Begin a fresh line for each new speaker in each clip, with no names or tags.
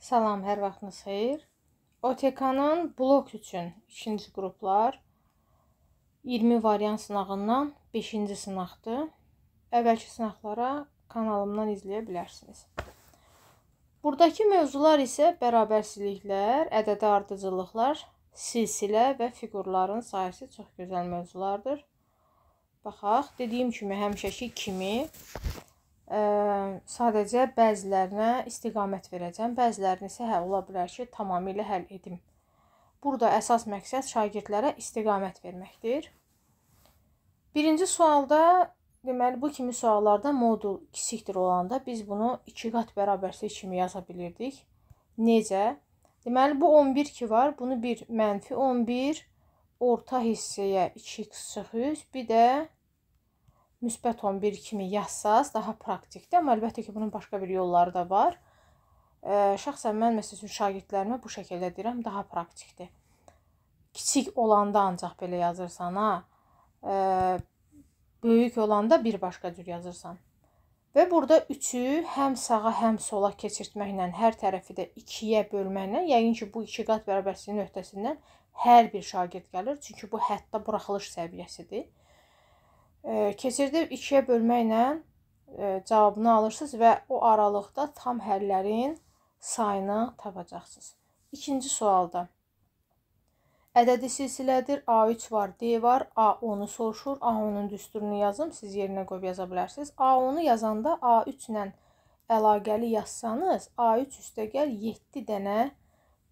Salam, hər vaxtınız xeyir. OTK-nın blok üçün ikinci qruplar 20 variant sınağından 5-ci sınaqdır. Əvvəlki sınaqlara kanalımdan izləyə bilərsiniz. Buradakı mövzular isə bərabərsizliklər, ədədi ardıcıllıqlar, silsilə və fiqurların sahəsi çox gözəl mövzulardır. Baxaq, dediyim kimi, həmişəki kimi sadəcə bəzilərinə istiqamət verəcəm, bəzilərini isə ola bilər ki, tamamilə həll edim. Burada əsas məqsəd şagirdlərə istiqamət verməkdir. Birinci sualda, deməli, bu kimi suallarda modul kiçikdir olanda biz bunu 2 qat bərabərsizlik kimi yaza bilirdik. Necə? Deməli, bu 11 ki var, bunu bir mənfi 11, orta hissəyə 2x çıx 3, bir də müsbət 11 kimi yazsaz daha praktikdir. Amma əlbəttə ki, bunun başqa bir yolları da var. Şəxsən mən, məsəl üçün, şagirdlərimə bu şəkildə deyirəm, daha praktikdir. Kiçik olanda ancaq belə yazırsan, ha. Böyük olanda bir başqa cür yazırsan. Və burada 3-ü həm sağa, həm sola keçirtməklə, hər tərəfi də 2-yə bölməklə, yəqin ki, bu 2 qat bərabərsizliyin öhdəsindən hər bir şagird gəlir. Çünki bu hətta buraxılış səviyyəsidir. Keçirdib 2-yə bölməklə cavabını alırsınız və o aralıqda tam həllərin sayını tapacaqsınız. İkinci sualda ədədi silsilədir. A3 var, D var, A10-u soruşur. A10-un düsturunu yazım, siz yerinə qoyub yaza bilərsiniz. A10-u yazanda A3 ilə əlaqəli yazsanız, A3 üstəgəl 7 dənə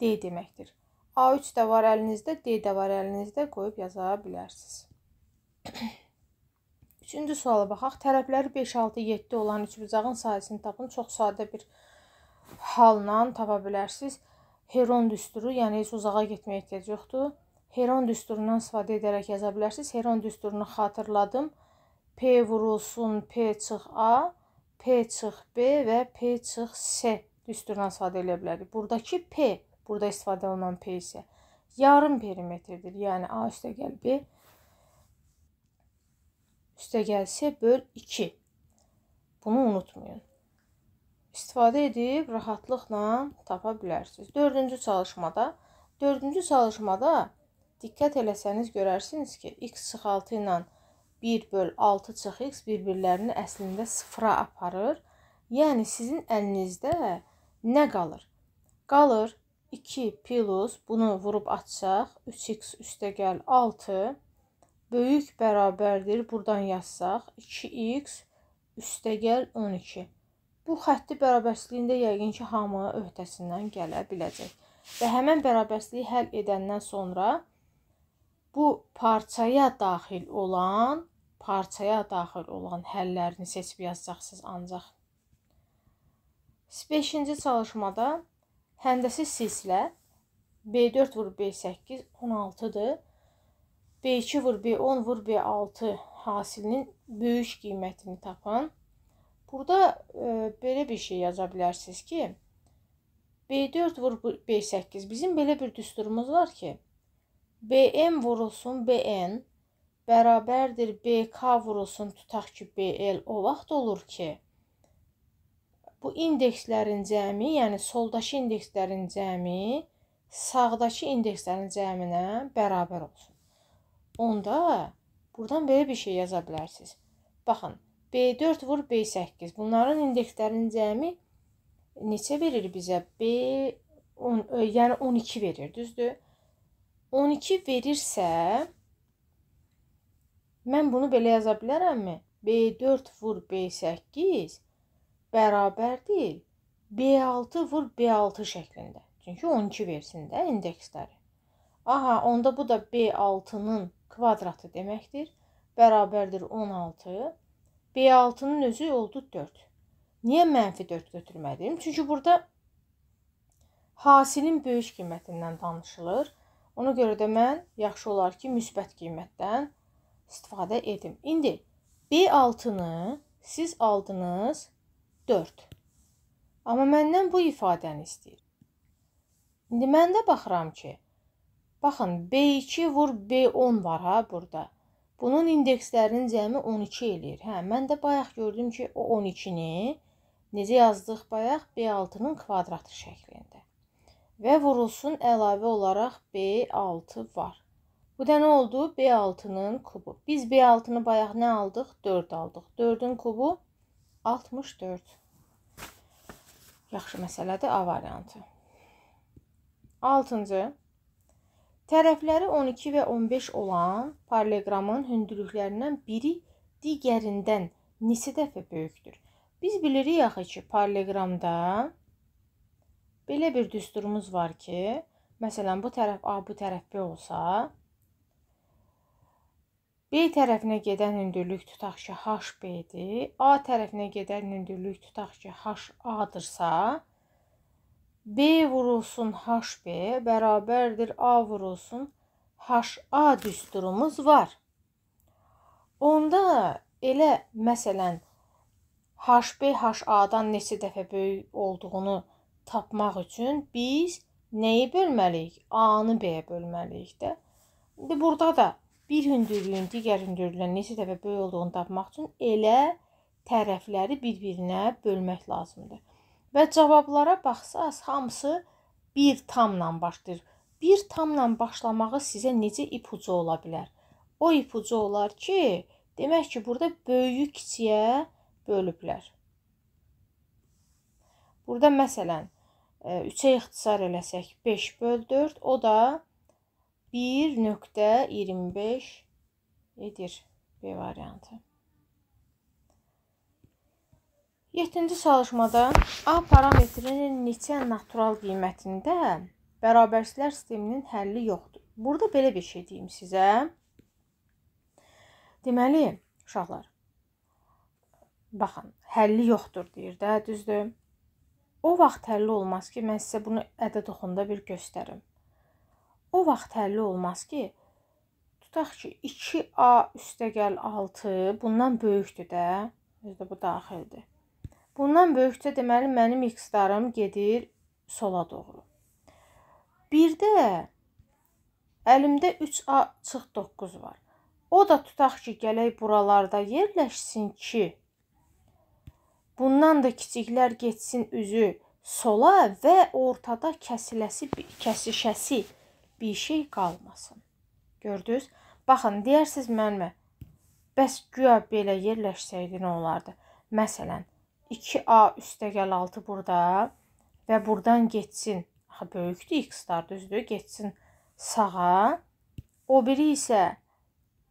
D deməkdir. A3 də var əlinizdə, D də var əlinizdə, qoyub yaza bilərsiniz. Üçüncü suala baxaq. Tərəfləri 5, 6, 7 olan üçbucağın sahəsini tapın. Çox sadə bir halla tapa bilərsiniz. Heron düsturu, yəni heç uzağa getməyə ehtiyac yoxdur. Heron düsturundan istifadə edərək yaza bilərsiniz. Heron düsturunu xatırladım. P vurulsun P çıx A, P çıx B və P çıx S düsturundan istifadə edə bilərik. Buradakı P, burada istifadə olunan P isə yarım perimetrdir. Yəni A üstəgəl B üstəgəl S böl 2. Bunu unutmayın. İstifadə edib rahatlıqla tapa bilərsiniz. Dördüncü çalışmada diqqət eləsəniz görərsiniz ki, x çıx 6 ilə 1 böl 6 çıx x bir-birlərini əslində sıfıra aparır. Yəni sizin əlinizdə nə qalır? Qalır 2 plus, bunu vurub açsaq, 3x üstəgəl 6 böyük bərabərdir, buradan yazsaq, 2x üstəgəl 12. Bu xətti bərabərsizliyində yəqin ki, hamı öhdəsindən gələ biləcək. Və həmən bərabərsizliyi həll edəndən sonra bu parçaya daxil olan həllərini seçib yazacaqsınız ancaq. 5-ci çalışmada həndəsi silsilə B4 vur B8 16-dır. B2 vur B10 vur B6 hasilinin böyük qiymətini tapın. Burada belə bir şey yaza bilərsiniz ki, B4 vur B8. Bizim belə bir düsturumuz var ki, BM vurulsun BN bərabərdir BK vurulsun, tutaq ki, BL. O vaxt olur ki, bu indekslərin cəmi, yəni soldakı indekslərin cəmi, sağdakı indekslərin cəminə bərabər olsun. Onda buradan belə bir şey yaza bilərsiniz. Baxın, B4 vur B8. Bunların indekslərinin cəmi neçə verir bizə? B10, yəni 12 verir, düzdür? 12 verirsə, mən bunu belə yaza bilərəmmi? B4 vur B8 bərabərdir B6 vur B6 şəklində. Çünki 12 versin də indeksləri. Aha, onda bu da B6-nın kvadratı deməkdir. Bərabərdir 16. B6-nın özü oldu 4. Niyə mənfi 4 götürmədim? Çünki burada hasilin böyük qiymətindən danışılır. Ona görə də mən yaxşı olar ki, müsbət qiymətdən istifadə edim. İndi B6-nı siz aldınız 4. Amma məndən bu ifadəni istəyir. İndi mən də baxıram ki, baxın, B2 vur B10 var ha burada. Bunun indekslərinin cəmi 12 eləyir. Hə, mən də bayaq gördüm ki, o 12-ni Necə yazdıq bayaq? B6-nın kvadratı şəklində. Və vurulsun əlavə olaraq B6 var. Bu da nə oldu? B6-nın kubu. Biz B6-nı bayaq nə aldıq? 4 aldıq. 4-ün kubu 64. Yaxşı məsələdir A variantı. 6-cı. Tərəfləri 12 və 15 olan paralleloqramın hündürlüklərindən biri digərindən neçə dəfə böyükdür? Biz bilirik axı ki, paralleloqramda belə bir düsturumuz var ki, məsələn, bu tərəf A, bu tərəf B olsa, B tərəfinə gedən hündürlük tutaq ki, HB-dir, A tərəfinə gedən hündürlük tutaq ki, HA-dırsa, B vurulsun HB bərabərdir A vurulsun HA düsturumuz var. Onda elə məsələn, HB HA-dan neçə dəfə böyük olduğunu tapmaq üçün biz nəyi bölməliyik? A-nı B-yə bölməliyik də. İndi burada da bir hündürlüyün digər hündürlükdən neçə dəfə böyük olduğunu tapmaq üçün elə tərəfləri bir-birinə bölmək lazımdır. Və cavablara baxsaz, hamısı bir tamla başlayır. Bir tamla başlamağı sizə necə ipucu ola bilər? O ipucu olar ki, demək ki, burada böyüyü kiçiyə bölüblər. Burada məsələn, 3-ə ixtisar eləsək 5 böl 4, o da 1.25 edir B variantı. 7-ci çalışmada A parametrinin neçə natural qiymətində bərabərsizlər sisteminin həlli yoxdur. Burada belə bir şey deyim sizə. Deməli, uşaqlar, baxın, həlli yoxdur deyir də, düzdür? O vaxt həlli olmaz ki, mən sizə bunu ədəd oxunda bir göstərim. O vaxt həlli olmaz ki, tutaq ki, 2A üstəgəl 6 bundan böyükdür də, düzdür, bu daxildir. Bundan böyüksə, deməli, mənim x-larım gedir sola doğru. Bir də əlimdə 3A çıx 9 var. O da tutaq ki, gələk buralarda yerləşsin ki, bundan da kiçiklər getsin üzü sola və ortada kəsişəsi bir şey qalmasın. Gördünüz? Baxın, deyərsiniz mənimə, bəs güya belə yerləşsəydi nə olardı? Məsələn, 2A üstəgəl 6 burada və buradan getsin, axı böyükdür x-lar, düzdür, getsin sağa. O biri isə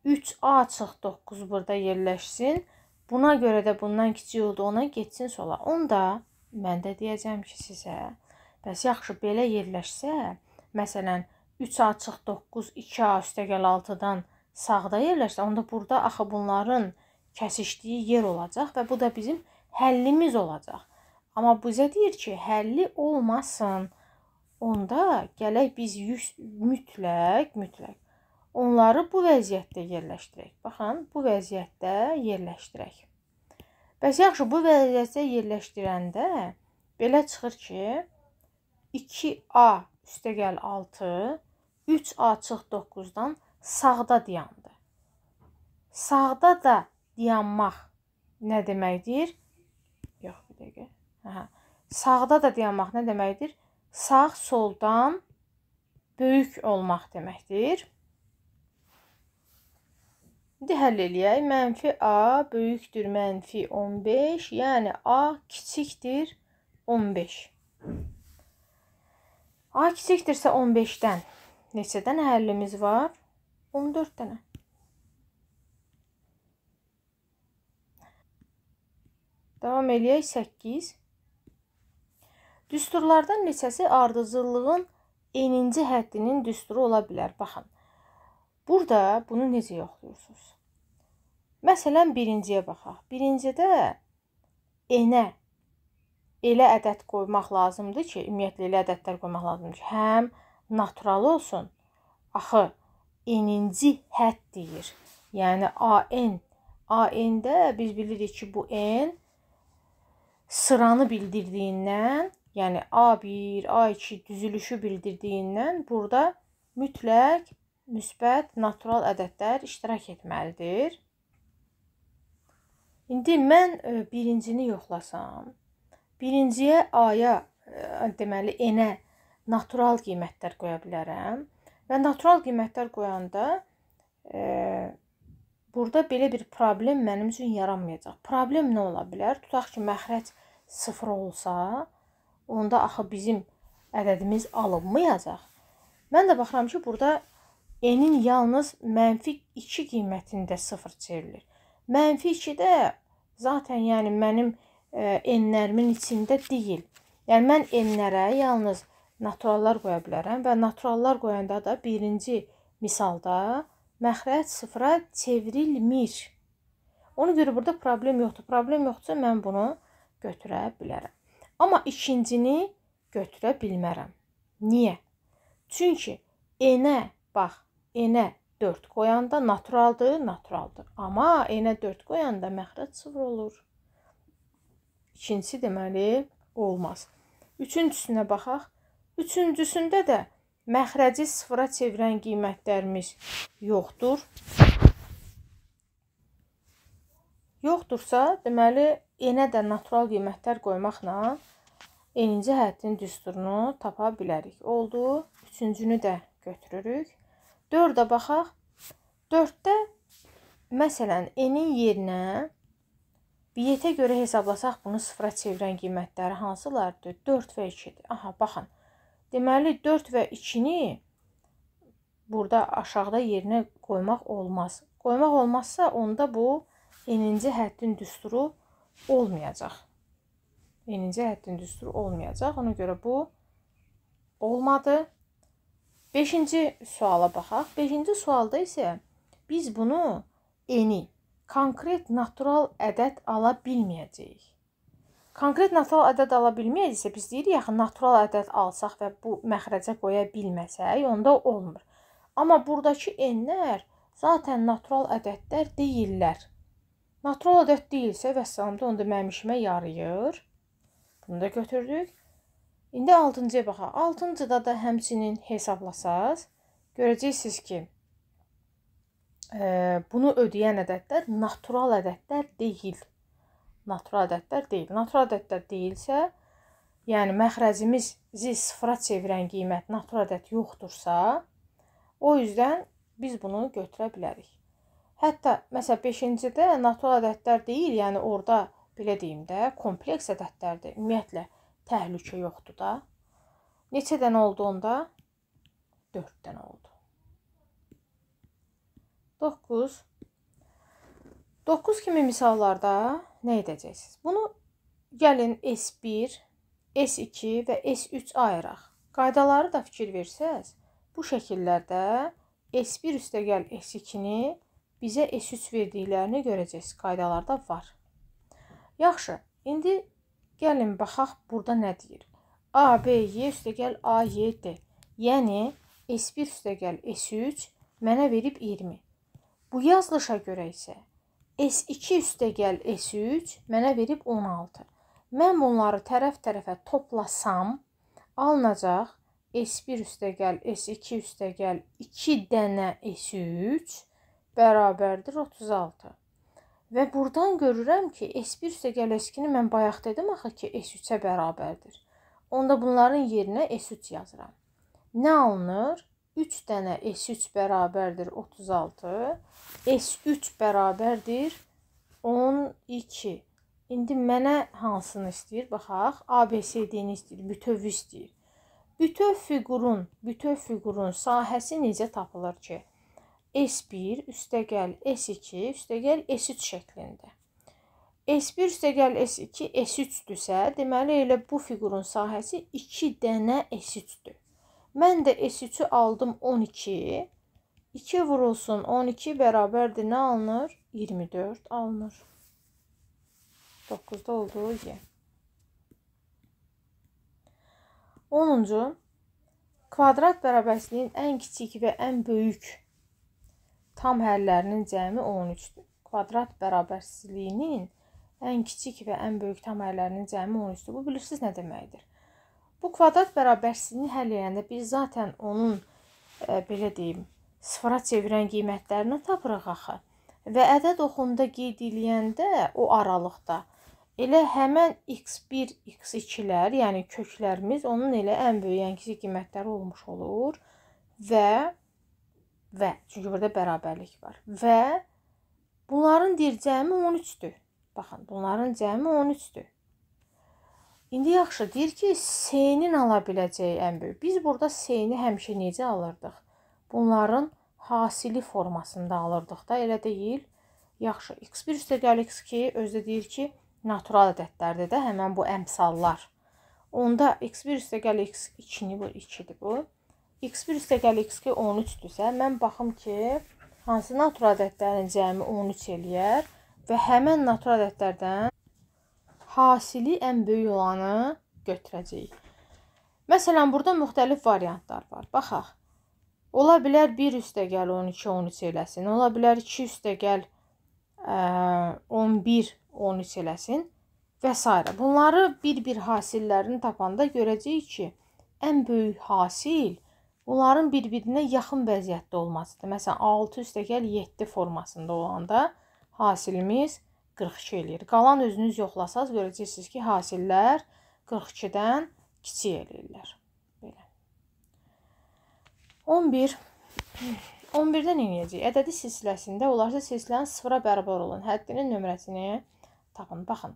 3A çıx 9 burada yerləşsin. Buna görə də bundan kiçik olduğuna getsin sola. Onda mən də deyəcəm ki sizə, bəs yaxşı belə yerləşsə, məsələn 3A çıx 9, 2A üstəgəl 6-dan sağda yerləşsə, onda burada axı bunların kəsişdiyi yer olacaq və bu da bizim həllimiz olacaq. Amma bizə deyir ki, həlli olmasın. Onda gələk biz mütləq onları bu vəziyyətdə yerləşdirək. Baxın, bu vəziyyətdə yerləşdirək. Bəs yaxşı, bu vəziyyətdə yerləşdirəndə belə çıxır ki, 2A üstəgəl 6, 3A çıx 9-dan sağda dayandı. Sağda da dayanmaq nə deməkdir? Yox, bir dəqiqə. Aha. Sağda da dayanmaq nə deməkdir? Sağ soldan böyük olmaq deməkdir. İndi həll eləyək. Mənfi A böyükdür mənfi 15, yəni A kiçikdir 15. A kiçikdirsə 15-dən neçə dənə həllimiz var? 14 dənə. Davam eləyək 8. Düsturlardan neçəsi ardıcıllığın eninci həddinin düsturu ola bilər? Baxın, burada bunu necə yoxlayırsınız? Məsələn, birinciyə baxaq. Birincidə enə elə ədəd qoymaq lazımdır ki, ümumiyyətlə elə ədədlər qoymaq lazımdır ki, həm natural olsun. Axı, eninci hədd deyir. Yəni, AN. AN-də biz bilirik ki, bu N sıranı bildirdiyindən, yəni A1, A2 düzülüşü bildirdiyindən burada mütləq müsbət natural ədədlər iştirak etməlidir. İndi mən birincini yoxlasam, Birinciyə A-ya, deməli, N-ə natural qiymətlər qoya bilərəm. Və natural qiymətlər qoyanda burada belə bir problem mənim üçün yaranmayacaq. Problem nə ola bilər? Tutaq ki, məxrəc 0 olsa, onda axı bizim ədədimiz alınmayacaq. Mən də baxıram ki, burada N-in yalnız mənfi 2 qiymətində 0 çevrilir. Mənfi 2 də zaten yəni mənim N-lərimin içində deyil. Yəni mən N-lərə yalnız naturallar qoya bilərəm və naturallar qoyanda da birinci misalda məxrəc 0-a çevrilmir. Ona görə burada problem yoxdur. Problem yoxdursa mən bunu götürə bilərəm. Amma ikincini götürə bilmərəm. Niyə? Çünki N-ə, bax, N-ə 4 qoyanda naturaldır, naturaldır. Amma N-ə 4 qoyanda məxrəc 0 olur. İkincisi deməli olmaz. Üçüncüsünə baxaq. Üçüncüsündə də məxrəci 0-a çevirən qiymətlərimiz yoxdur. Yoxdursa, deməli, N-ə də natural qiymətlər qoymaqla N-ci həddin düsturunu tapa bilərik. Oldu. Üçüncünü də götürürük. 4-ə baxaq. 4-də, məsələn, N-in yerinə Vietə görə hesablasaq bunu 0-a çevirən qiymətləri hansılardır? 4 və 2-dir. Aha, baxın. Deməli, 4 və 2-ni burada aşağıda yerinə qoymaq olmaz. Qoymaq olmazsa, onda bu N-ci həddin düsturu olmayacaq. N-ci həddin düsturu olmayacaq. Ona görə bu olmadı. 5-ci suala baxaq. 5-ci sualda isə biz bunu N-i konkret natural ədəd ala bilməyəcəyik. Konkret natural ədəd ala bilməyəcəksə, biz deyirik, axı natural ədəd alsaq və bu məxrəcə qoya bilməsək, onda olmur. Amma buradakı N-lər zaten natural ədədlər deyirlər. Natural ədəd deyilsə, vəssalam da onda mənim işimə yarayır. Bunu da götürdük. İndi 6-cıya baxaq. 6-cıda da həmçinin hesablasaz, görəcəksiniz ki, bunu ödəyən ədədlər natural ədədlər deyil. Natural ədədlər deyil. Natural ədədlər deyilsə, yəni məxrəcimizi sıfıra çevirən qiymət natural ədəd yoxdursa, o yüzdən biz bunu götürə bilərik. Hətta, məsələn, 5-cidə natural ədədlər deyil, yəni orada, belə deyim də, kompleks ədədlərdir. Ümumiyyətlə, təhlükə yoxdur da. Neçə dənə oldu onda? 4 dənə oldu. 9. 9 kimi misallarda nə edəcəksiniz? Bunu gəlin S1, S2 və S3 ayıraq. Qaydaları da fikir versəz, bu şəkillərdə S1 üstəgəl S2-ni bizə S3 verdiklərini görəcəksiniz. Qaydalarda var. Yaxşı, indi gəlin baxaq burada nə deyir. A, B, Y üstəgəl A, Y, D. Yəni S1 üstəgəl S3 mənə verib 20. Bu yazılışa görə isə S2 üstəgəl S3 mənə verib 16. Mən bunları tərəf-tərəfə toplasam, alınacaq S1 üstəgəl S2 üstəgəl 2 dənə S3 bərabərdir 36. Və buradan görürəm ki, S1 üstəgəl S2-ni mən bayaq dedim axı ki, S3-ə bərabərdir. Onda bunların yerinə S3 yazıram. Nə alınır? 3 dənə S3 bərabərdir 36, S3 bərabərdir 12. İndi mənə hansını istəyir? Baxaq, A, B, C, D-ni istəyir, bütövü istəyir. Bütöv fiqurun sahəsi necə tapılır ki? S1 üstəgəl S2 üstəgəl S3 şəklində. S1 üstəgəl S2 S3-dürsə, deməli elə bu fiqurun sahəsi 2 dənə S3-dür. Mən də S3-ü aldım 12. 2 vurulsun 12 bərabərdir. Nə alınır? 24 alınır. 9-da oldu Y. 10-cu. Kvadrat bərabərsizliyin ən kiçik və ən böyük tam həllərinin cəmi 13-dür. Kvadrat bərabərsizliyinin ən kiçik və ən böyük tam həllərinin cəmi 13-dür. Bu bilirsiniz nə deməkdir? Bu kvadrat bərabərsizliyini həll edəndə biz zaten onun, belə deyim, sıfıra çevirən qiymətlərini tapırıq axı. Və ədəd oxunda qeyd eləyəndə o aralıqda Elə həmən x1, x2-lər, yəni köklərimiz onun elə ən böyük, ən kiçik qiymətləri olmuş olur və çünki burada bərabərlik var. Və bunların deyir cəmi 13-dür. Baxın, bunların cəmi 13-dür. İndi yaxşı, deyir ki, S-nin ala biləcəyi ən böyük. Biz burada S-ni həmişə necə alırdıq? Bunların hasili formasında alırdıq da, elə deyil. Yaxşı, x1 üstəgəl x2 özü də deyir ki, natural ədədlərdir də, həmən bu əmsallar. Onda x1 üstəgəl x2-ni, bu 2-dir bu. x1 üstəgəl x2 13-dürsə, mən baxım ki, hansı natural ədədlərin cəmi 13 eləyər və həmən natural ədədlərdən hasili ən böyük olanı götürəcəyik. Məsələn, burada müxtəlif variantlar var. Baxaq. Ola bilər 1 üstəgəl 12, 13 eləsin. Ola bilər 2 üstəgəl 11, 13 eləsin və s. Bunları bir-bir hasillərini tapanda görəcəyik ki, ən böyük hasil bunların bir-birinə yaxın vəziyyətdə olmasıdır. Məsələn, 6 üstəgəl 7 formasında olanda hasilimiz 42 eləyir. Qalan özünüz yoxlasaz görəcəksiniz ki, hasillər 42-dən kiçik eləyirlər. Belə. 11. 11-də nə edəcəyik? Ədədi silsiləsində olarsa silsilənin sıfıra bərabər olan həddinin nömrəsini tapın. Baxın.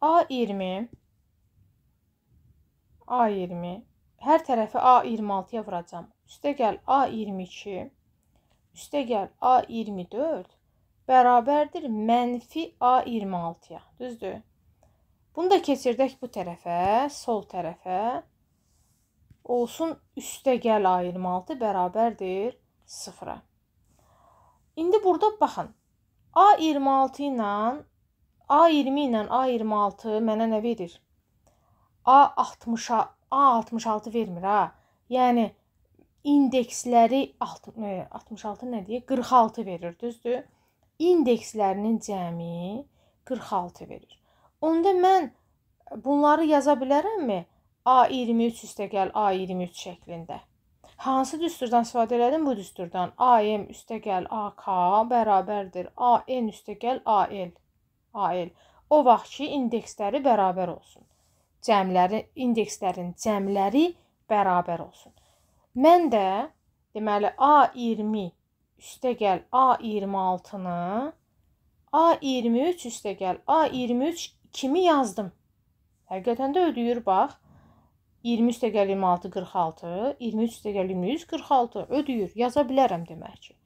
A20, A20, hər tərəfi A26-ya vuracağam. Üstəgəl A22, üstəgəl A24 bərabərdir mənfi A26-ya. Düzdür? Bunu da keçirdək bu tərəfə, sol tərəfə. Olsun üstəgəl A26 bərabərdir 0-a. İndi burada baxın. A26 ilə A20 ilə A26 mənə nə verir? A66 vermir ha. Yəni indeksləri 66 nə deyir? 46 verir, düzdür? İndekslərinin cəmi 46 verir. Onda mən bunları yaza bilərəmmi? A23 üstəgəl A23 şəklində. Hansı düsturdan istifadə elədim? Bu düsturdan. AM üstəgəl AK bərabərdir AN üstəgəl AL. AL. O vaxt ki, indeksləri bərabər olsun. Cəmləri, indekslərin cəmləri bərabər olsun. Mən də, deməli, A20 üstəgəl A26-nı A23 üstəgəl A23 kimi yazdım. Həqiqətən də ödəyir, bax. 20 üstəgəl 26, 46, 23 üstəgəl 23, 46 ödəyir. Yaza bilərəm demək ki.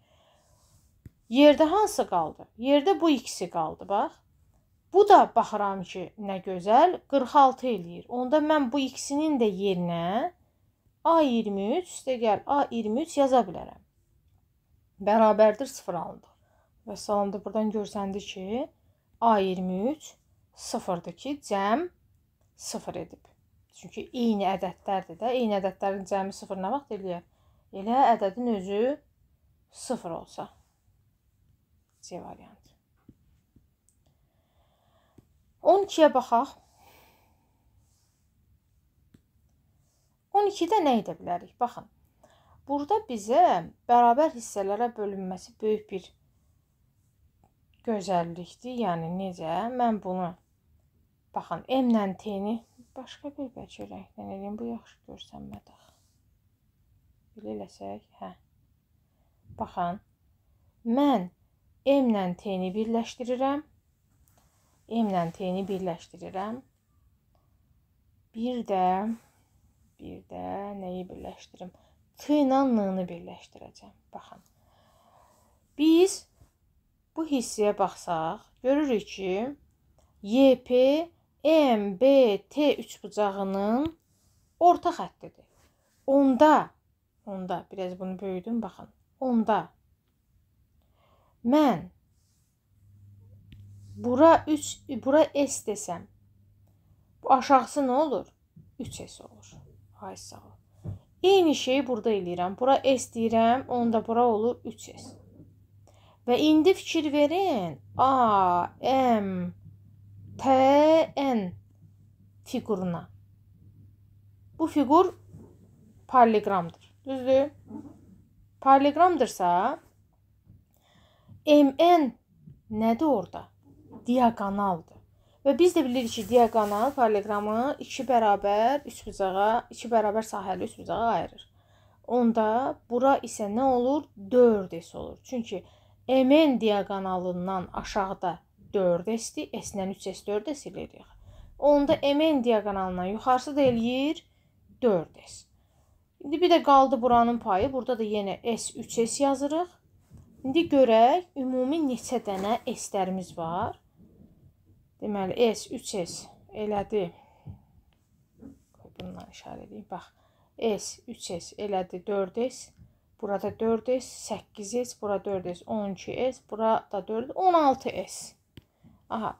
Yerdə hansı qaldı? Yerdə bu ikisi qaldı, bax. Bu da baxıram ki, nə gözəl, 46 eləyir. Onda mən bu ikisinin də yerinə A23 üstəgəl A23 yaza bilərəm. Bərabərdir 0 alındı. Və salamda buradan görsəndi ki, A23 0-dır ki, cəm 0 edib. Çünki eyni ədədlərdir də. Eyni ədədlərin cəmi 0 nə vaxt eləyər? Elə ədədin özü 0 olsa. C variantı. 12-yə baxaq. 12-də nə edə bilərik? Baxın. Burada bizə bərabər hissələrə bölünməsi böyük bir gözəllikdir. Yəni necə? Mən bunu, baxın, M-lə T-ni başqa bir bəlkə rənglə eləyim. Bu yaxşı görsənmədi axı. Belə eləsək, hə. Baxın, mən M-lə T-ni birləşdirirəm. M-lə T-ni birləşdirirəm. Bir də nəyi birləşdirim? T ilə N-ni birləşdirəcəm. Baxın. Biz bu hissəyə baxsaq, görürük ki, YP M, B, T üçbucağının orta xəttidir. Onda, biraz bunu böyüdüm, baxın. Onda mən bura 3, bura S desəm, bu aşağısı nə olur? 3S olur. Ay sağ ol. Eyni şeyi burada eləyirəm. Bura S deyirəm, onda bura olur 3S. Və indi fikir verin. A, M, T, N fiquruna. Bu fiqur paralleloqramdır. Düzdür? Paralleloqramdırsa, MN nədir orada? Diaqonaldır. Və biz də bilirik ki, diaqonal paralleloqramı 2 bərabər üçbucağa, 2 bərabər sahəli üçbucağa ayırır. Onda bura isə nə olur? 4S olur. Çünki MN diaqonalından aşağıda 4S-dir. S-dən 3S, 4S eləyirik. Onda MN diaqonalından yuxarısı da eləyir 4S. İndi bir də qaldı buranın payı. Burada da yenə S, 3S yazırıq. İndi görək, ümumi neçə dənə S-lərimiz var. Deməli, S, 3S elədi. Bununla işarə edeyim. Bax, S, 3S elədi 4S. Burada 4S, 8S, bura 4S, 12S, burada 4, 16S. Aha.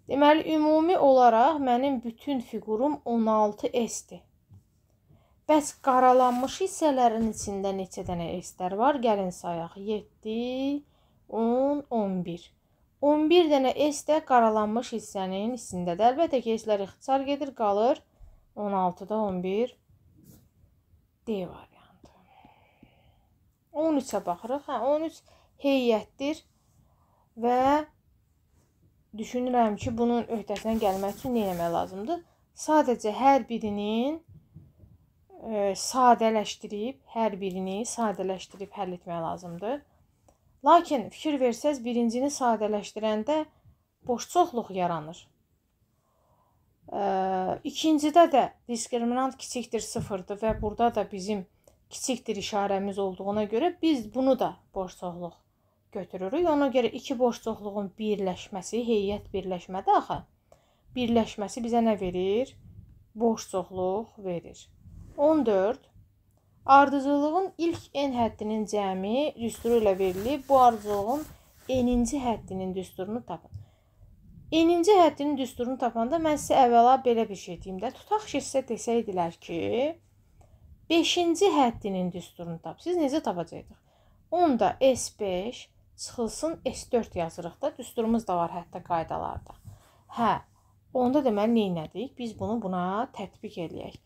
Deməli, ümumi olaraq mənim bütün fiqurum 16S-dir. Bəs qaralanmış hissələrin içində neçə dənə S-lər var? Gəlin sayaq. 7, 10, 11. 11 dənə S də qaralanmış hissənin içindədir. Əlbəttə ki, S-lər ixtisar gedir, qalır 16-da 11 D variantı. 13-ə baxırıq. Hə, 13 heyətdir və düşünürəm ki, bunun öhdəsindən gəlmək üçün nə etmək lazımdır? Sadəcə hər birinin sadələşdirib, həll etmək lazımdır. Lakin fikir versəz, birincini sadələşdirəndə boş çoxluq yaranır. İkincidə də diskriminant kiçikdir 0-dır və burada da bizim kiçikdir işarəmiz olduğuna görə biz bunu da boş çoxluq götürürük. Ona görə iki boş çoxluğun birləşməsi, heyət birləşmədir axı. Birləşməsi bizə nə verir? Boş çoxluq verir. 14. Ardıcıllığın ilk n həddinin cəmi düsturu ilə verilib. Bu ardıcıllığın n-inci həddinin düsturunu tapın. N-inci həddinin düsturunu tapanda mən sizə əvvəla belə bir şey deyim də. Tutaq ki, sizə desəydilər ki, 5-ci həddinin düsturunu tap. Siz necə tapacaqdıq? Onda S5 çıxılsın S4 yazırıq da. Düsturumuz da var hətta qaydalarda. Hə, onda deməli nə elədik? Biz bunu buna tətbiq eləyək.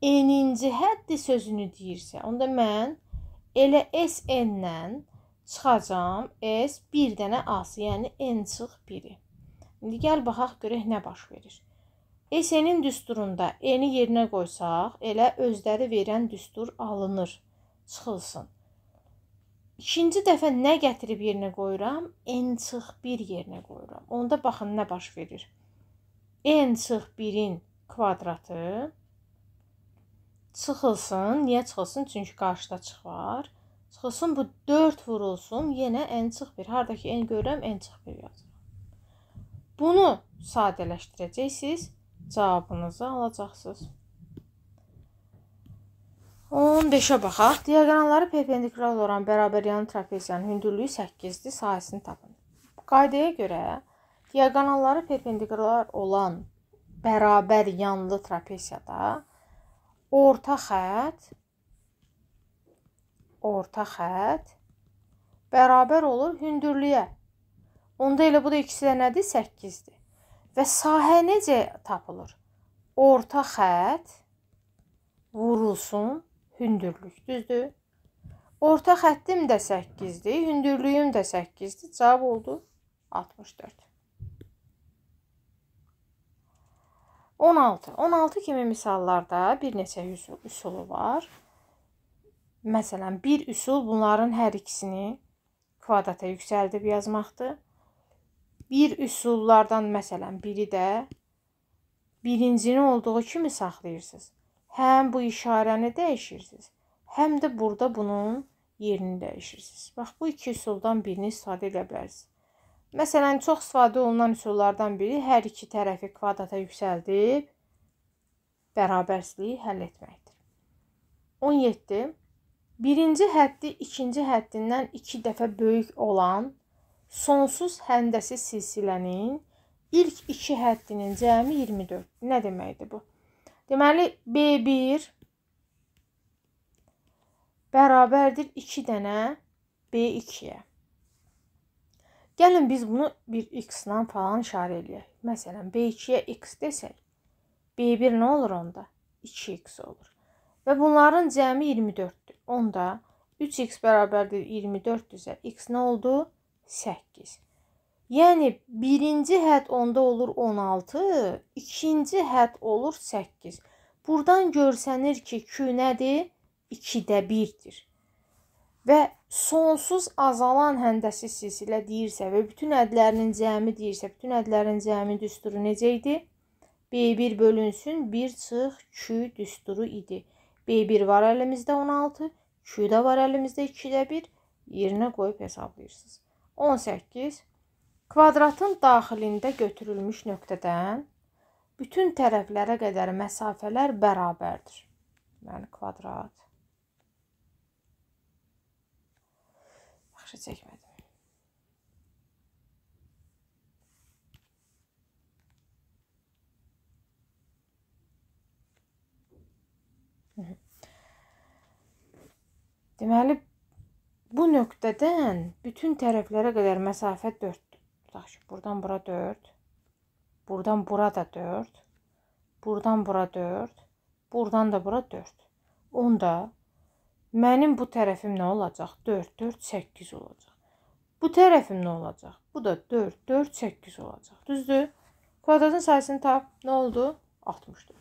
N-inci həddi sözünü deyirsə, onda mən elə SN-dən çıxacam S bir dənə A-sı, yəni N çıx 1-i. İndi gəl baxaq görək nə baş verir. SN-in düsturunda N-i yerinə qoysaq, elə özləri verən düstur alınır, çıxılsın. İkinci dəfə nə gətirib yerinə qoyuram? N çıx 1 yerinə qoyuram. Onda baxın nə baş verir. N çıx 1-in kvadratı çıxılsın. Niyə çıxılsın? Çünki qarşıda çıx var. Çıxılsın, bu 4 vurulsun. Yenə n çıx 1. Haradakı n görürəm, n çıx 1 yazıram. Bunu sadələşdirəcəksiniz. Cavabınızı alacaqsınız. 15-ə baxaq. Diaqonalları perpendikular olan bərabər yanlı trapesiyanın hündürlüyü 8-dir. Sahəsini tapın. Qaydaya görə diaqonalları perpendikular olan bərabər yanlı trapesiyada orta xətt bərabər olur hündürlüyə. Onda elə bu da ikisi də nədir? 8-dir. Və sahə necə tapılır? Orta xətt vurulsun hündürlük. Düzdür? Orta xəttim də 8-dir, hündürlüyüm də 8-dir. Cavab oldu 64. 16. 16 kimi misallarda bir neçə üsulu var. Məsələn, bir üsul bunların hər ikisini kvadrata yüksəldib yazmaqdır. Bir üsullardan məsələn, biri də birincini olduğu kimi saxlayırsınız. Həm bu işarəni dəyişirsiniz, həm də burada bunun yerini dəyişirsiniz. Bax, bu iki üsuldan birini istifadə edə bilərsiniz. Məsələn, çox istifadə olunan üsullardan biri hər iki tərəfi kvadrata yüksəldib bərabərsizliyi həll etməkdir. 17. Birinci həddi ikinci həddindən 2 dəfə böyük olan sonsuz həndəsi silsilənin ilk iki həddinin cəmi 24. Nə deməkdir bu? Deməli, B1 bərabərdir 2 dənə B2-yə. Gəlin biz bunu bir x-la falan işarə eləyək. Məsələn, B2-yə x desək, B1 nə olur onda? 2x olur. Və bunların cəmi 24-dür. Onda 3x bərabərdir 24-dürsə, x nə oldu? 8. Yəni, birinci hədd onda olur 16, ikinci hədd olur 8. Buradan görsənir ki, Q nədir? 2-də 1-dir. Və sonsuz azalan həndəsi silsilə deyirsə və bütün hədlərinin cəmi deyirsə, bütün hədlərin cəmi düsturu necə idi? B1 bölünsün 1 çıx Q düsturu idi. B1 var əlimizdə 16, Q də var əlimizdə 2-də 1. Yerinə qoyub hesablayırsınız. 18. Kvadratın daxilində götürülmüş nöqtədən bütün tərəflərə qədər məsafələr bərabərdir. Deməli, kvadrat. Yaxşı çəkmədim. Deməli, bu nöqtədən bütün tərəflərə qədər məsafə 4-dür. Tutaq ki, buradan bura 4, buradan bura da 4, buradan bura 4, buradan da bura 4. Onda mənim bu tərəfim nə olacaq? 4, 4, 8 olacaq. Bu tərəfim nə olacaq? Bu da 4, 4, 8 olacaq. Düzdür? Kvadratın sayısını tap. Nə oldu? 64.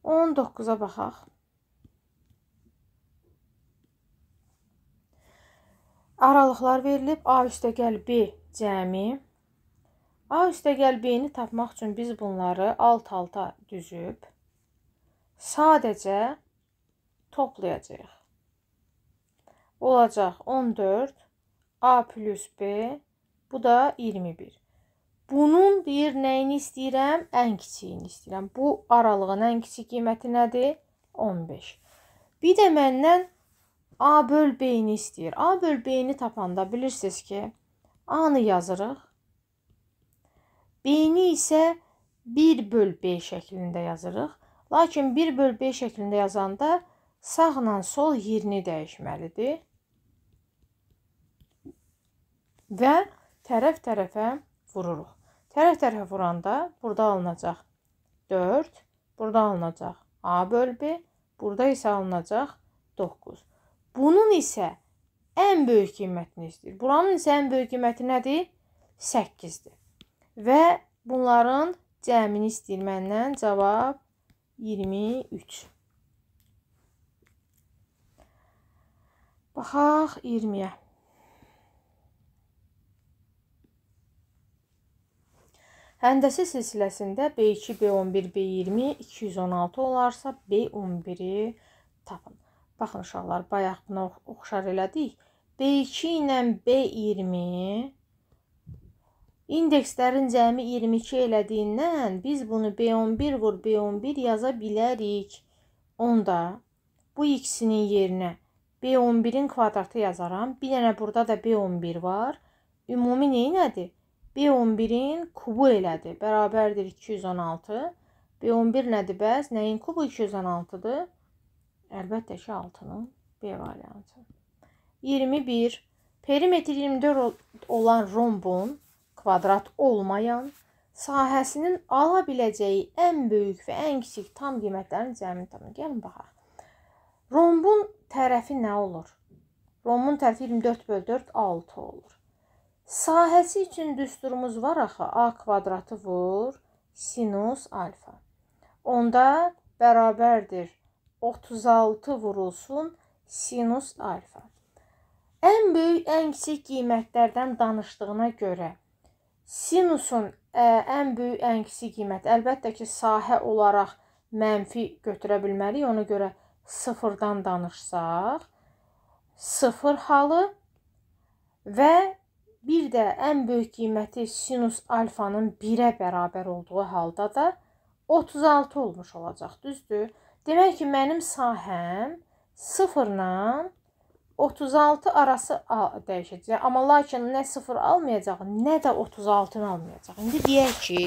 19-a baxaq. Aralıqlar verilib. A üstəgəl B cəmi. A üstəgəl B-ni tapmaq üçün biz bunları alt-alta düzüb sadəcə toplayacağıq. Olacaq 14, A plus B, bu da 21. Bunun deyir, nəyini istəyirəm? Ən kiçiyini istəyirəm. Bu aralığın ən kiçik qiyməti nədir? 15. Bir də məndən A böl B-ni istəyir. A böl B-ni tapanda bilirsiniz ki, A-nı yazırıq. B-ni isə 1 böl B şəklində yazırıq. Lakin 1 böl B şəklində yazanda sağla sol yerini dəyişməlidir. Və tərəf tərəfə vururuq. Tərəf tərəfə vuranda burada alınacaq 4, burada alınacaq A böl B, burada isə alınacaq 9. Bunun isə ən böyük qiymətini istəyir. Buranın isə ən böyük qiyməti nədir? 8-dir. Və bunların cəmini istəyir məndən. Cavab 23. Baxaq 20-yə. Həndəsi silsiləsində B2, B11, B20 216 olarsa B11-i tapın. Baxın uşaqlar, bayaq buna oxşar elədik. B2 ilə B20 indekslərin cəmi 22 elədiyindən biz bunu B11 vur B11 yaza bilərik. Onda bu ikisinin yerinə B11-in kvadratı yazaram. Bir dənə burada da B11 var. Ümumi nədir? B11-in kubu elədi. Bərabərdir 216. B11 nədir bəs? Nəyin kubu 216-dır? Əlbəttə ki, 6-nın B variantı. 21. Perimetri 24 olan rombun kvadrat olmayan sahəsinin ala biləcəyi ən böyük və ən kiçik tam qiymətlərin cəmini tapın. Gəlin baxaq. Rombun tərəfi nə olur? Rombun tərəfi 24 böl 4, 6 olur. Sahəsi üçün düsturumuz var axı. A kvadratı vur sinus alfa. Onda bərabərdir 36 vurulsun sinus alfa. Ən böyük, ən kiçik qiymətlərdən danışdığına görə sinusun ən böyük, ən kiçik qiyməti əlbəttə ki, sahə olaraq mənfi götürə bilməliyik. Ona görə sıfırdan danışsaq, sıfır halı və bir də ən böyük qiyməti sinus alfanın 1-ə bərabər olduğu halda da 36 olmuş olacaq, düzdür? Demək ki, mənim sahəm 0 ilə 36 arası dəyişəcək. Amma lakin nə 0 almayacaq, nə də 36-nı almayacaq. İndi deyək ki,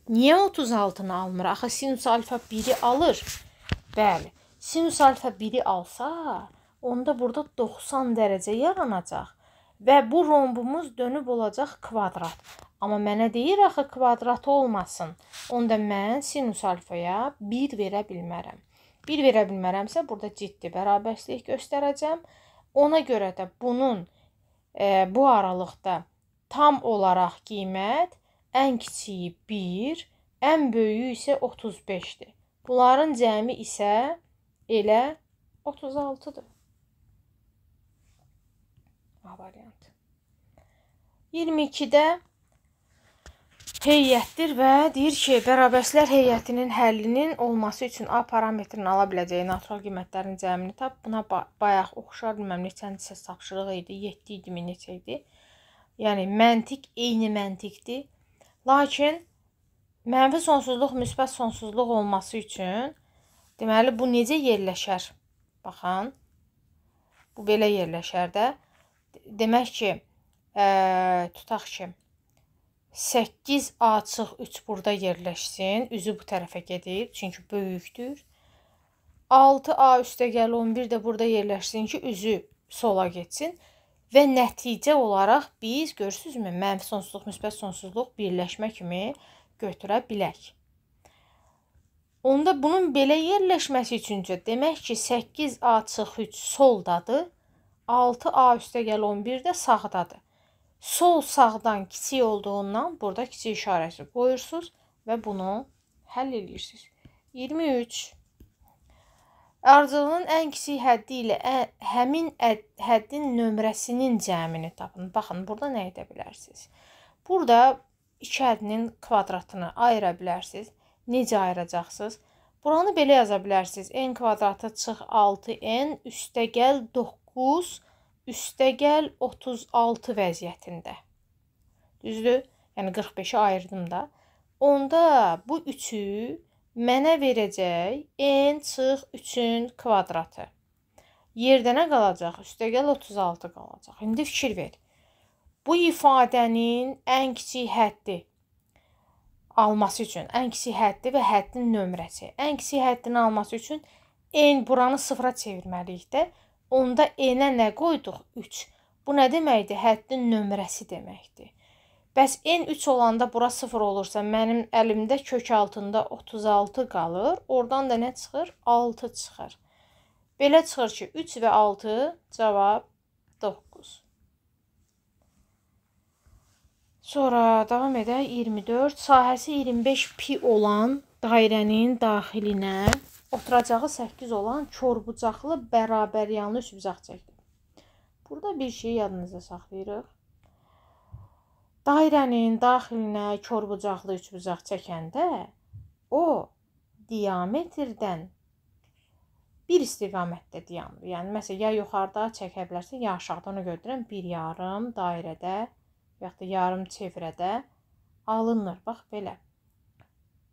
niyə 36-nı almır? Axı sinus alfa 1-i alır. Bəli, sinus alfa 1-i alsa, onda burada 90 dərəcə yaranacaq. Və bu rombumuz dönüb olacaq kvadrat. Amma mənə deyir axı kvadrat olmasın. Onda mən sinus alfaya 1 verə bilmərəm. 1 verə bilmərəmsə, burada ciddi bərabərsizlik göstərəcəm. Ona görə də bunun bu aralıqda tam olaraq qiymət ən kiçiyi 1, ən böyüyü isə 35-dir. Bunların cəmi isə elə 36-dır. A variantı. 22-də heyətdir və deyir ki, bərabərsizlər heyətinin həllinin olması üçün A parametrinin ala biləcəyi natural qiymətlərin cəmini tap. Buna bayaq oxşar, bilməm neçəncə tapşırıq idi, 7 idi mi, neçə idi. Yəni, məntiq eyni məntiqdir. Lakin mənfi sonsuzluq, müsbət sonsuzluq olması üçün, deməli, bu necə yerləşər? Baxın, bu belə yerləşər də. Demək ki, tutaq ki, 8A çıx 3 burada yerləşsin, üzü bu tərəfə gedir, çünki böyükdür. 6A üstəgəl 11 də burada yerləşsin ki, üzü sola getsin. Və nəticə olaraq biz, görürsünüzmü, mənfi sonsuzluq, müsbət sonsuzluq birləşmə kimi götürə bilək. Onda bunun belə yerləşməsi üçüncə, demək ki, 8A çıx 3 soldadır, 6A üstəgəl 11 də sağdadır. Sol sağdan kiçik olduğundan burada kiçik işarəsi qoyursunuz və bunu həll edirsiniz. 23. Ardıcılığın ən kiçik həddi ilə həmin həddin nömrəsinin cəmini tapın. Baxın, burada nə edə bilərsiniz? Burada iki həddinin kvadratını ayıra bilərsiniz. Necə ayıracaqsınız? Buranı belə yaza bilərsiniz. N kvadratı çıx 6n üstəgəl 9 üstəgəl 36 vəziyyətində. Düzdür? Yəni 45-i ayırdım da. Onda bu 3-ü mənə verəcək n çıx 3-ün kvadratı. Yerdə nə qalacaq? Üstəgəl 36 qalacaq. İndi fikir ver. Bu ifadənin ən kiçik həddi alması üçün, ən kiçik həddi və həddin nömrəsi. Ən kiçik həddini alması üçün n buranı sıfıra çevirməliyik də. Onda n-ə nə qoyduq? 3. Bu nə deməkdir? Həddin nömrəsi deməkdir. Bəs n 3 olanda bura 0 olursa, mənim əlimdə kök altında 36 qalır. Oradan da nə çıxır? 6 çıxır. Belə çıxır ki, 3 və 6 cavab 9. Sonra davam edək. 24. Sahəsi 25 pi olan dairənin daxilinə oturacağı 8 olan korbucaqlı bərabəryanlı üçbucaq çəkdim. Burada bir şeyi yadınızda saxlayırıq. Dairənin daxilinə korbucaqlı üçbucaq çəkəndə o diametrdən bir istiqamətdə dayanır. Yəni, məsələn, ya yuxarıda çəkə bilərsin, ya aşağıda, ona görə deyirəm, bir yarım dairədə və yaxud da yarım çevrədə alınır. Bax, belə.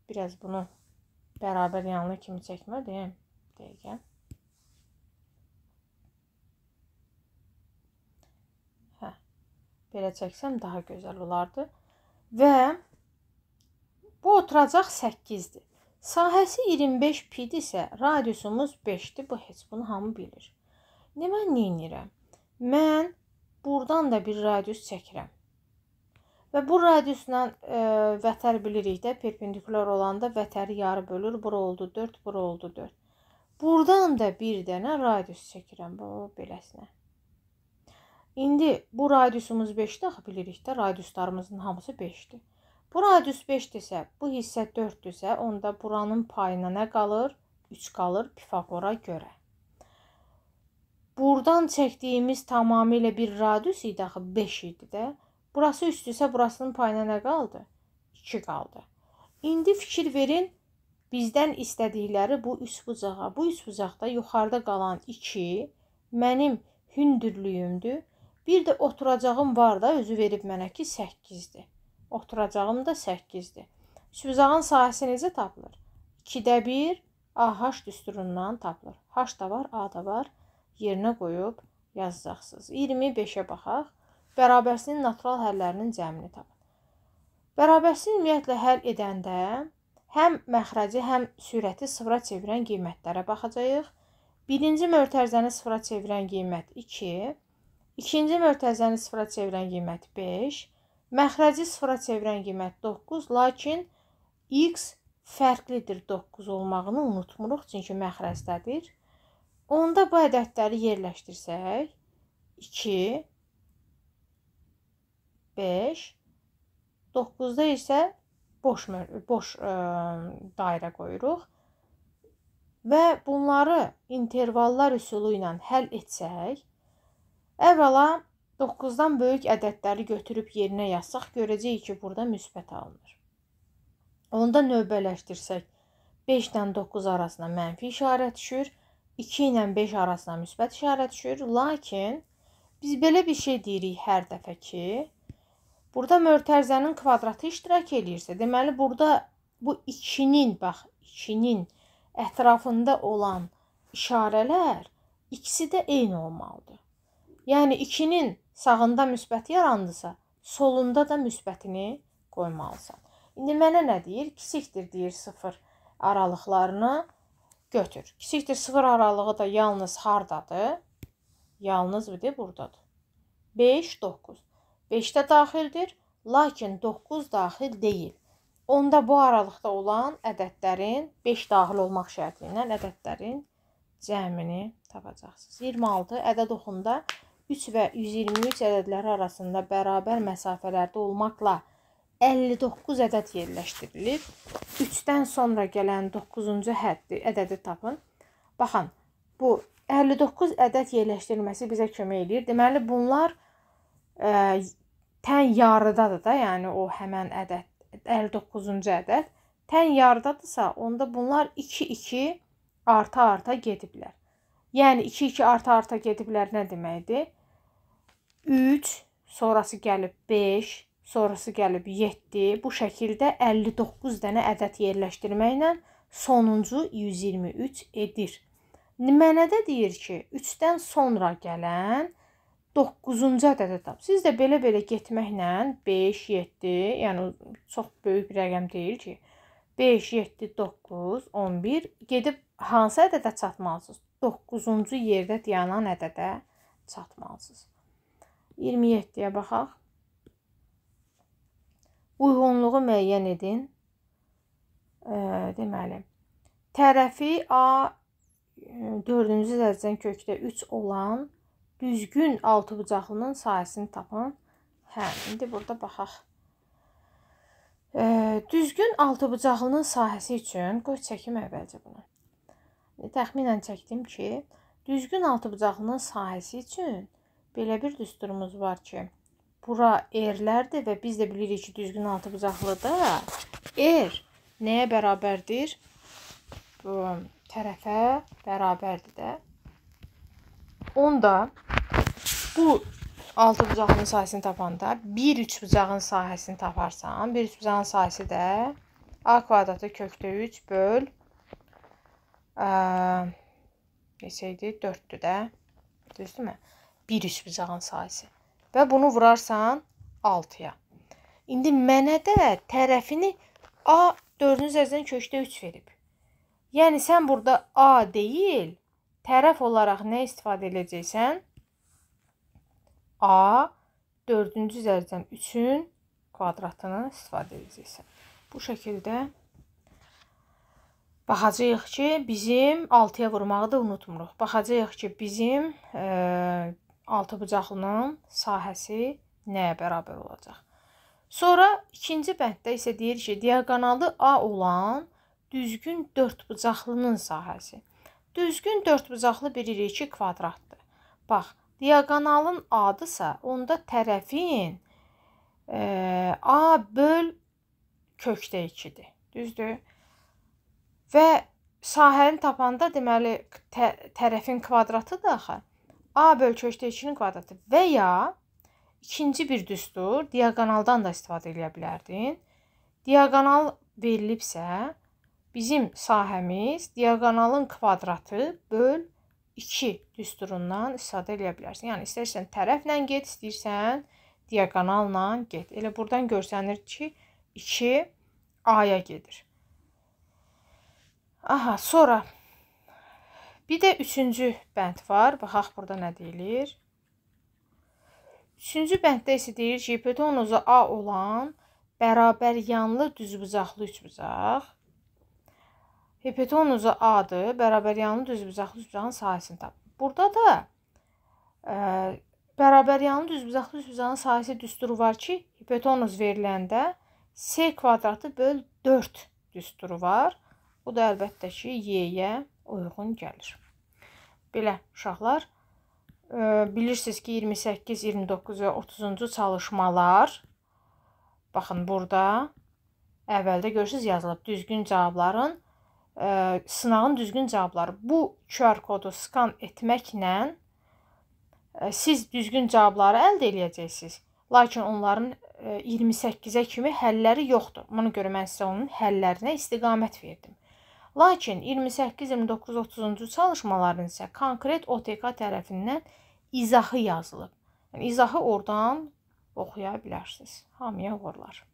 Biraz bunu bərabər yanlı kimi çəkməliyim. Dəqiqə. Hə, belə çəksəm daha gözəl olardı. Və bu oturacaq 8-dir. Sahəsi 25 pi-dirsə, radiusumuz 5-dir. Bu heç bunu hamı bilir. İndi mən nə edirəm? Mən buradan da bir radius çəkirəm. Və bu radiusla vətər bilirik də, perpendikular olanda vətəri yarı bölür. Bura oldu 4, bura oldu 4. Buradan da bir dənə radius çəkirəm, bu beləsinə. İndi bu radiusumuz 5-dir, axı bilirik də, radiuslarımızın hamısı 5-dir. Bu radius 5-dirsə, bu hissə 4-dürsə, onda buranın payına nə qalır? 3 qalır Pifaqora görə. Buradan çəkdiyimiz tamamilə bir radius idi, axı 5 idi də. Burası 3-dürsə, burasının payına nə qaldı? 2 qaldı. İndi fikir verin, bizdən istədikləri bu üçbucağa. Bu üçbucaqda yuxarıda qalan 2 mənim hündürlüyümdür. Bir də oturacağım var da, özü verib mənə ki, 8-dir. Oturacağım da 8-dir. Üçbucağın sahəsi necə tapılır? 2-də 1 AH düsturundan tapılır. H da var, A da var. Yerinə qoyub yazacaqsınız. 25-ə baxaq. Bərabərsinin natural həllərinin cəmini tapın. Bərabərsini ümumiyyətlə həll edəndə həm məxrəci, həm sürəti sıfıra çevirən qiymətlərə baxacağıq. Birinci mötərizəni sıfıra çevirən qiymət 2, ikinci mötərizəni sıfıra çevirən qiymət 5, məxrəci sıfıra çevirən qiymət 9, lakin x fərqlidir 9 olmağını unutmuruq, çünki məxrəzdədir. Onda bu ədədləri yerləşdirsək, 2, 5, 9-da isə boş dairə qoyuruq. Və bunları intervallar üsulu ilə həll etsək, əvvəla 9-dan böyük ədədləri götürüb yerinə yazsaq, görəcəyik ki, burada müsbət alınır. Onda növbələşdirsək, 5 ilə 9 arasına mənfi işarə düşür, 2 ilə 5 arasına müsbət işarə düşür. Lakin biz belə bir şey deyirik hər dəfə ki, burada mötərizənin kvadratı iştirak eləyirsə, deməli burada bu 2-nin, bax, 2-nin ətrafında olan işarələr ikisi də eyni olmalıdır. Yəni 2-nin sağında müsbət yarandısa, solunda da müsbətini qoymalısan. İndi mənə nə deyir? Kiçikdir deyir 0 aralıqlarını götür. Kiçikdir 0 aralığı da yalnız hardadır? Yalnız bir də buradadır. 5, 9. 5 də daxildir, lakin 9 daxil deyil. Onda bu aralıqda olan ədədlərin, 5 daxil olmaq şərti ilə ədədlərin cəmini tapacaqsınız. 26 ədəd oxunda 3 və 123 ədədləri arasında bərabər məsafələrdə olmaqla 59 ədəd yerləşdirilib. 3-dən sonra gələn 9-cu həddi ədədi tapın. Baxın, bu 59 ədəd yerləşdirilməsi bizə kömək eləyir. Deməli, bunlar tən yarıdadır da, yəni o həmən ədəd, 59-cu ədəd tən yarıdadırsa, onda bunlar 2-2 arta-arta gediblər. Yəni 2-2 arta-arta gediblər nə deməkdir? 3, sonrası gəlib 5, sonrası gəlib 7. Bu şəkildə 59 dənə ədəd yerləşdirməklə sonuncu 123 edir. Mənə də deyir ki, 3-dən sonra gələn 9-cu ədədi tap. Siz də belə-belə getməklə 5, 7, yəni çox böyük bir rəqəm deyil ki, 5, 7, 9, 11 gedib hansı ədədə çatmalısınız? 9-cu yerdə dayanan ədədə çatmalısınız. 27-yə baxaq. Uyğunluğu müəyyən edin. Deməli, tərəfi A 4-cü dərəcədən kökdə 3 olan düzgün altıbucaqlının sahəsini tapın. Hə, indi burada baxaq. Düzgün altıbucaqlının sahəsi üçün, qoy çəkim əvvəlcə bunu. Təxminən çəkdim ki, düzgün altıbucaqlının sahəsi üçün belə bir düsturumuz var ki, bura R-lərdir və biz də bilirik ki, düzgün altıbucaqlıda R nəyə bərabərdir? Bu tərəfə bərabərdir də. Onda bu altıbucaqlının sahəsini tapanda bir üçbucağın sahəsini taparsan, bir üçbucağın sahəsi də A kvadratı kökdə 3 böl neçə idi? 4-dür də. Düzdürmü? Bir üçbucağın sahəsi. Və bunu vurarsan 6-ya. İndi mənə də tərəfini A 4-cü dərəcədən kökdə 3 verib. Yəni sən burada A deyil, tərəf olaraq nə istifadə edəcəksən? A 4-cü dərəcədən 3-ün kvadratını istifadə edəcəksən. Bu şəkildə baxacağıq ki, bizim 6-ya vurmağı da unutmuruq. Baxacağıq ki, bizim altıbucaqlının sahəsi nəyə bərabər olacaq? Sonra ikinci bənddə isə deyir ki, diaqonalı A olan düzgün dördbucaqlının sahəsi. Düzgün dördbucaqlı bilirik ki, kvadratdır. Bax, diaqonalın adısa, onda tərəfin A böl kökdə 2-dir. Düzdür? Və sahəni tapanda, deməli, tərəfin kvadratıdır axı. A böl kökdə 2-nin kvadratı və ya ikinci bir düstur, diaqonaldan da istifadə edə bilərdin. Diaqonal verilibsə, bizim sahəmiz diaqonalın kvadratı böl 2 düsturundan istifadə edə bilərsən. Yəni, istərsən tərəflə get, istəyirsən diaqonalla get. Elə buradan görsənir ki, 2 A-ya gedir. Aha, sonra bir də üçüncü bənd var. Baxaq burada nə deyilir. Üçüncü bənddə isə deyir ki, hipotenuzu A olan bərabər yanlı düzbucaqlı üçbucaq. Hipotenuzu A-dır, bərabər yanlı düzbucaqlı üçbucağın sahəsini tap. Burada da Bərabər yanlı düzbucaqlı üçbucağın sahəsi düsturu var ki, hipotenuz veriləndə C kvadratı böl 4 düsturu var. Bu da əlbəttə ki, Y-yə uyğun gəlir. Belə uşaqlar, bilirsiniz ki, 28, 29 və 30-cu çalışmalar, baxın burada əvvəldə görürsünüz yazılıb düzgün cavabların, sınağın düzgün cavabları. Bu QR kodu skan etməklə siz düzgün cavabları əldə eləyəcəksiniz. Lakin onların 28-ə kimi həlləri yoxdur. Buna görə mən sizə onun həllərinə istiqamət verdim. Lakin 28, 29, 30-cu çalışmaların isə konkret OTK tərəfindən izahı yazılıb. Yəni, izahı oradan oxuya bilərsiniz. Hamıya uğurlar.